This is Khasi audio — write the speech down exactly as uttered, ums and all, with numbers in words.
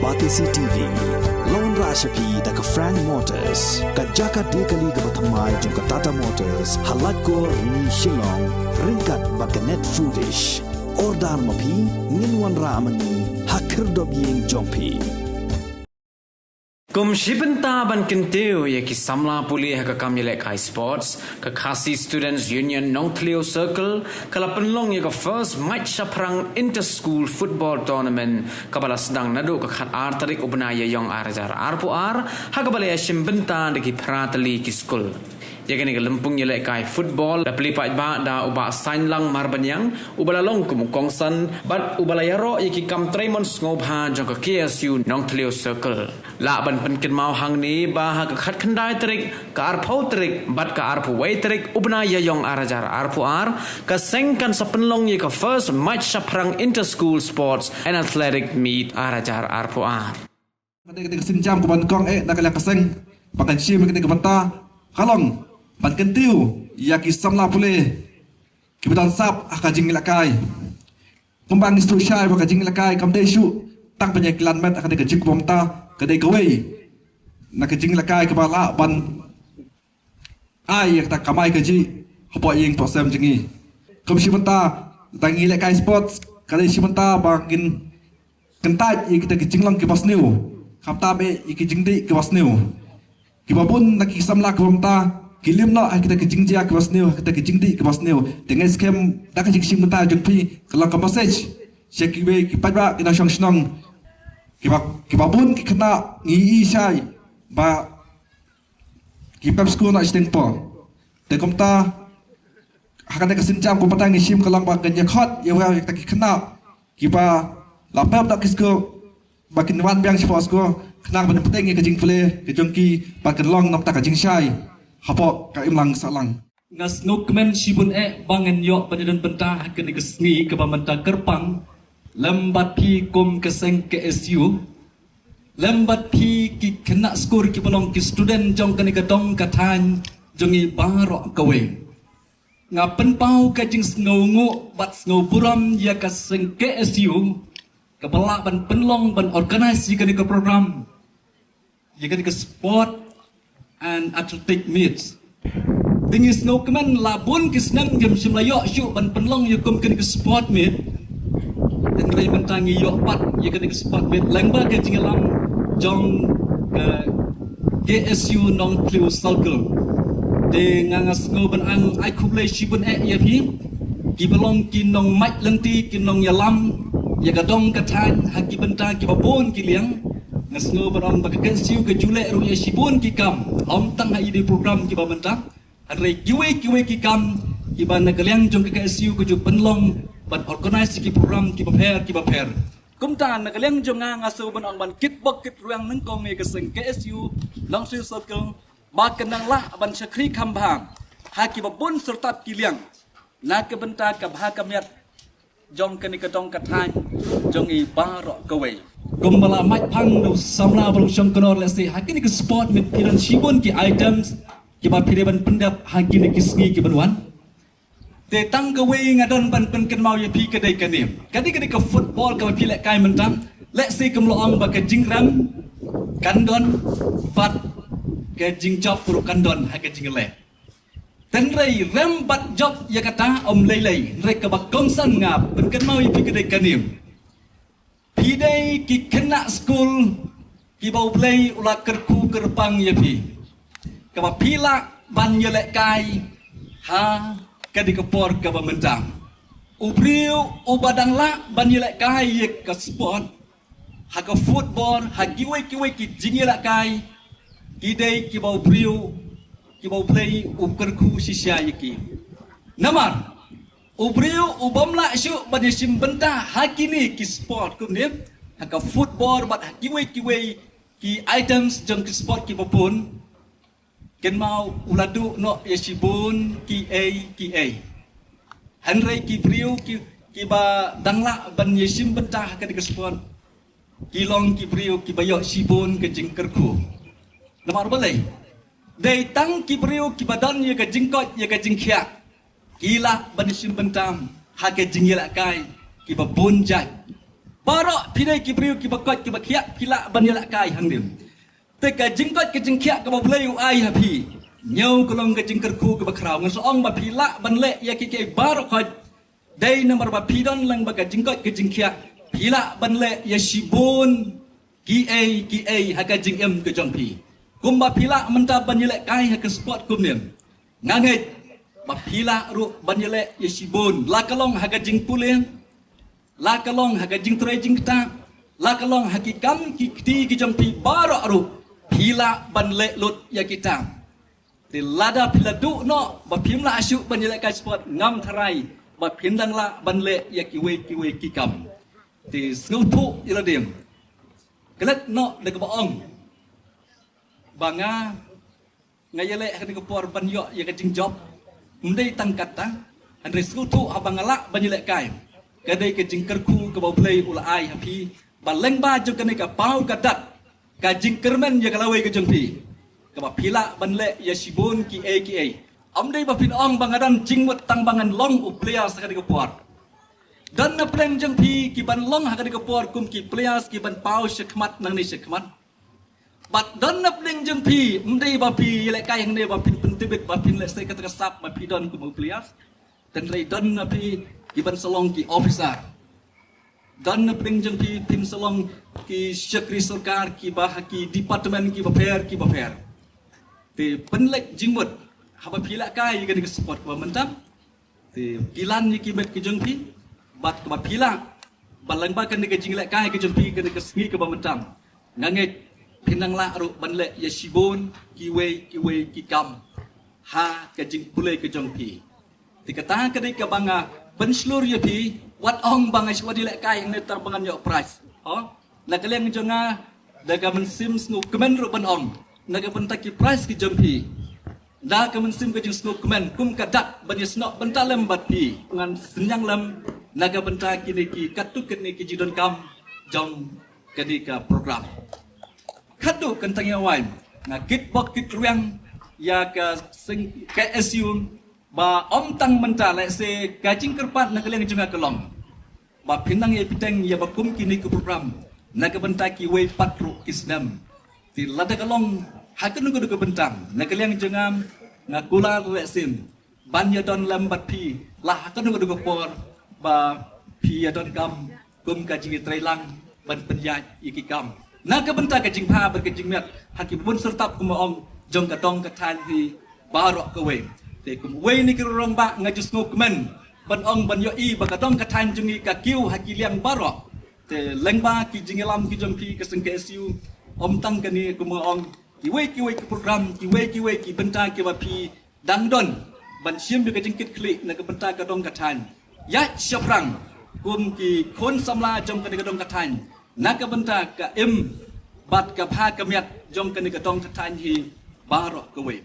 Batesi T V la wanrah sha phi da ka Frank Motors, ka jaka die kali kaba thymmai jong ka Tata Motors, ha Laitkor, Rni, Shillong, ryngkat bad ka Net Foodish. Order ma phi, ngin wanrah ma ngi ha khyrdop ïing jong phi. Kum shi bynta ban kyntiew ïa ki samla pule ha ka kam ïalehkai sports, ka Khasi Students Union Nongthliew Circle ka la pynlong ïa ka First Mait Shaphrang Inter School Football Tournament, kaba la sdang naduh ka khatar tarik u bnai Ïaïong ar hajar arphew ar, ha kaba la ïashim bynta da ki phra tylli ki skul. Ïa kane ka lympung ïalehkai football la plie paidbah da u Bah Sainlang Marbaniang, uba la long kum u kongsan bad uba la ïaroh ïa ki kam trei mon sngewbha jong ka K S U Nongthliew Circle. Lah ban pynkynmaw hangne ba ha ka khatkhyndai tarik, ka arphew tarik bad ka arphew wei tarik u bnai Ïaïong ar hajar arphew ar, ka seng kan sa pynlong ïa ka First Mait Shaphrang Inter School Sports and Athletic Meet ar hajar arphew ar. Ka dei ka dei ka sienjam kaba nyngkong eh na ka liang ka seng ba kan shim ïa ka dei ka bynta ka long ban kyntiew ïa ki samla pule kiba don sap ha ka jingïalehkai. Kumba ngi sngewthuh shai ba ka jingïalehkai kam dei shuh tang ban ïakhlad met ha ka dei ka jingkyrpang, ka dei kawei na ka jingïalehkai kaba lah ban ai ïa kata ka kamai kajih hapoh ïing hapoh sem jong ngi. Kum shi bynta da ngi ïalehkai sports, ka dei shi bynta ba ngin kyntait ïa kita ki jinglong kiba sniew, khamtam eh ïa ki jingdih kiba sniew. Kiba bun na ki samla kiba mynta ki lim noh ha kita ki jingjia kiba sniew, ha kita ki jingdih kiba sniew. Te nga ngeit skhem da ka jingshim bynta jong phi ka long ka message sha kiwei ki paidbah ki nongshong shnong. Kiba, kiba bun ki khynnah ngi ïohi shai ba ki pep skul na shiteng por. Te kumta ha kane ka sienjam kumta ngi shim ka long ba ngin ïa khot ïa kita ki khynnah kiba la pep da ki skul ba kin wan biang shapoh skul khnang ban pynbeit ïa ka jingpule ka jong ki ba kan long na ka bynta ka jingshai hapoh ka imlang sahlang. Nga sngewkmen shibun eh ba ngan ïoh ban ïadon bynta ha kane ka sngi kaba mynta kyrpang lem bad phi kum ka seng K S U, lem bad phi ki khynnah skul kiba long ki student jong kane ka dong ka thaiñ jong ngi baroh kawei. Nga pynpaw ka jingsngewnguh bad sngewburom ïa ka seng K S U kaba lah ban pynlong ban organise ïa kane ka program, ïa kane ka sport and athletic meets. Te ngi sngewkmen la bun ki snem ngim shym la ïoh shuh ban pynlong ïa kum kane ka sport meet. Te hynrei mynta ngi ïoh pat ïa kane ka sport meet lyngba ka jingïalam jong ka K S U Nongthliew Circle. Te nga nga sngew ban ai khublei shibun eh ïa phi kiba long ki nongmait lynti, ki nongïalam ïa ka dong ka thaiñ ha ki bynta kiba bun ki liang. Nga sngew ban ong ba ka K S U ka ju leh ruh ïa shibun ki kam, ym tang ha ïa ki program kiba mynta, hynrei kiwei kiwei ki kam kiba na ka liang jong ka K S U ka ju pynlong ban organise ki program kiba pher kiba pher. Kumta na ka liang jong nga nga sngew ban ong ban kitbok kitrwiang nyngkong ïa ka seng K S U Nongthliew Circle ba kan nang lah ban shakri kham bha ha kiba bun syrtat ki liang na ka bynta ka bha ka miat jong kane ka dong ka thaiñ jong ngi baroh kawei. Kumba la mait phang da u samla ba long shong kynnoh, lehse ha kane ka sport meet phi don shibun ki items kiba phi dei ban pyndep ha kine ki sngi ki ban wan. Te tang kawei nga don ban pynkynmaw ïa phi ka dei kane. Ka dei, ka dei ka football kaba phi lehkai mynta, lehse kam long ba ka jingrem kan don bad ka jingjop ruh kan don ha ka jingleh. Te hynrei rem bad jop ïa kata ym lei lei, hynrei kaba kongsan nga pynkynmaw ïa phi ka dei kane. Phi dei ki khynnah skul kiba U Blei u la kyrkhu kyrpang ïa phi, kaba phi lah ban ïalehkai ha ka dei ka por kaba mynta. U briew uba dang lah ban ïalehkai ïa ka sport, ha ka football, ha kiwei kiwei ki jingïalehkai, ki dei kiba u briew, kiba U Blei u kyrkhu shisha ïa ki. Namar u briew u bym lah shuh ban ïashim bynta ha kine ki sport kumne, ha ka football bad ha kiwei kiwei ki items jong ki sport kiba bun. Kynmaw u la duh noh ïa shibun kiei kiei. Hynrei ki briew ki, kiba dang lah ban ïashim bynta ha kane ka sport, ki long ki briew kiba ïoh shibun ka jingkyrkhu. Namar balei? Dei tang ki briew kiba don ïa ka jingkoit ïa ka jingkhiah ki lah ban ïashim bynta ha ka jingïalehkai kiba bun jait. Baroh phi dei ki briew kiba koit kiba khiah, phi lah ban ïalehkai hangne. Te ka jingkoit ka jingkhiah kaba U Blei u ai ha phi, ñiew ka long ka jingkyrkhu kaba khraw. Ngan sa ong ba phi lah ban leh ïa kiei kiei baroh khoit. Dei namar ba phi don lang ba ka jingkoit ka jingkhiah, phi lah ban leh ïa shibun kiei kiei ha ka jingim ka jong phi. Kumba phi lah mynta ban ïalehkai ha ka sport kumne, nga ngeit ba phi lah ruh ban ïaleh ïa shibun, la ka long ha ka jingpule, la ka long ha ka jingtrei jingktah, la ka long ha ki kam ki kti ki jong phi baroh ruh, phi lah ban leh lut ïa kita. Te lada phi la duh noh ba phim lah shuh ban ïalehkai sport, ngam tharai ba phin dang lah ban leh ïa kiwei kiwei ki kam. Te sngewthuh ïa lade. Klet noh da kaba ong ba nga, nga ïaleh ha kane ka por ban ïoh ïa ka jingjop. Ym dei tang katta, hynrei sngewthuh haba nga lah ban ïalehkai, ka dei ka jingkyrkhu kaba U Blei u la ai ha phi, ba lyngba jong kane ka paw ka dat, ka jingkyrmen ïa ka lawei ka jong phi, kaba phi lah ban leh ïa shibun kiei kiei. Ym dei ba phin ong ba nga don jingmut tang ba ngan long u player ha kane ka por. Don na pdeng jong phi ki ban long ha kane ka por kum ki players ki ban paw shakhmat nangne shakhmat. Bad don na pdeng jong phi, ym dei ba phi ïalehkai hangne ba phin pyntbit, ba phin lehse kata ka sap ba phi don kum u players. Hynrei don na phi ki ban sa long ki officer. Don na pdeng jong phi phin sa long ki shakri sorkar kiba ha ki department kiba pher kiba pher. Te pynleit jingmut haba phi ïalehkai ïa kane ka sport kaba mynta. Te pynlong ïa ki met ki jong phi bad kaba phi lah, ba lyngba kane ka jingïalehkai ka jong phi kane ka sngi kaba mynta, nga ngeit phin nang lah ruh ban leh ïa shibun kiwei kiwei ki kam ha ka jingpule ka jong phi. Te kata ka dei kaba nga pynshlur ïa phi, wat ong ba nga shu wan ïalehkai hangne tang ba ngan ïoh prize. Oh, na ka liang jong nga, da ka mynsiem sngewkmen ruh ban ong, na ka bynta ki prize ki jong phi, da ka mynsiem ka jingsngewkmen kum ka dak ban ïasnoh bynta lem bad phi, ngan synñiang lem na ka bynta kine ki katto katne ki jingdonkam jong kane ka program. Katto kan tang ïa wai, nga kit bok kit rwiang ïa ka seng K S U, ba ym tang mynta, lehse ka jingkyrpad na ka liang jong nga ka long ba phin nang ïa bteng ïa ba kum kine ki program na ka bynta kiwei pat ruh ki snem. Te lada ka long ha kano kano ka bynta, na ka liang jong nga, nga kular lehse ban ïadon lem bad phi la ha kano kano ka por ba phi ïadonkam kum ka jingïatreilang ban pynïaid ïa ki kam na ka bynta ka jingbha bad ka jingmiat ha ki bun syrtap, kum ong, jong ka dong ka thaiñ hi baroh kawei. Te kum uwei na ki rangbah, nga ju sngewkmen ban ong ban ïohi ba ka dong ka thaiñ jong ngi ka kiew ha ki liang baroh. Te lyngba ki jingïalam ki jong phi ka seng K S U, ym tang kane, kum ong, kiwei kiwei ki program, kiwei kiwei ki bynta kiba phi dang don ban shim ïa ka jingkitkhlieh na ka bynta ka dong ka thaiñ, ïaid shaphrang kum ki khun samla jong kane ka dong ka thaiñ na ka bynta ka im bad ka bha ka miat jong kane ka dong ka thaiñ hi baroh kawei.